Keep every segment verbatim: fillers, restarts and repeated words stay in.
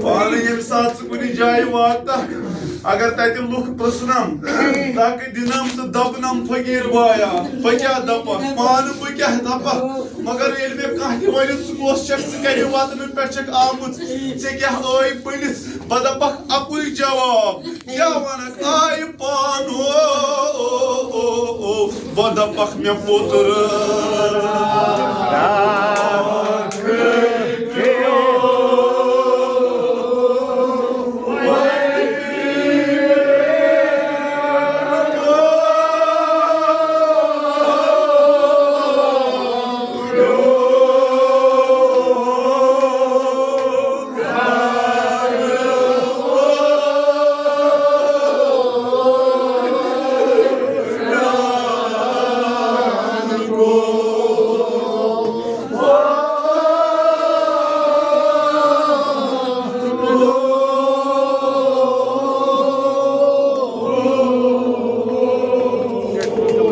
پانہٕ ییٚمہِ ساتہٕ ژٕ کُنہِ جایہِ واتکھ، اگر تتہِ لُکھ پرٛژھنم، دکہٕ دِنم تہٕ دپنم، فقیٖر بایا، بہٕ کیٛاہ دپکھ؟ پانہٕ بہٕ کیٛاہ دپکھ؟ مگر ییٚلہِ مےٚ کانٛہہ تہِ ونہِ، ژٕ کۄس چھکھ، ژٕ کمہِ وطنہٕ پٮ۪ٹھ چھکھ آمٕژ، ژےٚ کیٛاہ ٲے پٔلِتھ، بہٕ دپکھ اکُے جواب۔ کیٛاہ ونکھ؟ آے پان، او، او، او، او، او، بہٕ دپکھ مےٚ پوٚتُر۔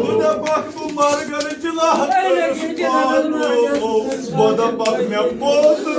بہٕ دَپَکھ بہٕ مَرٕ گَرٕ جِلہٕ ہَتھ کٔرِس پانو، بہٕ دَپَکھ مےٚ پوٚتُس۔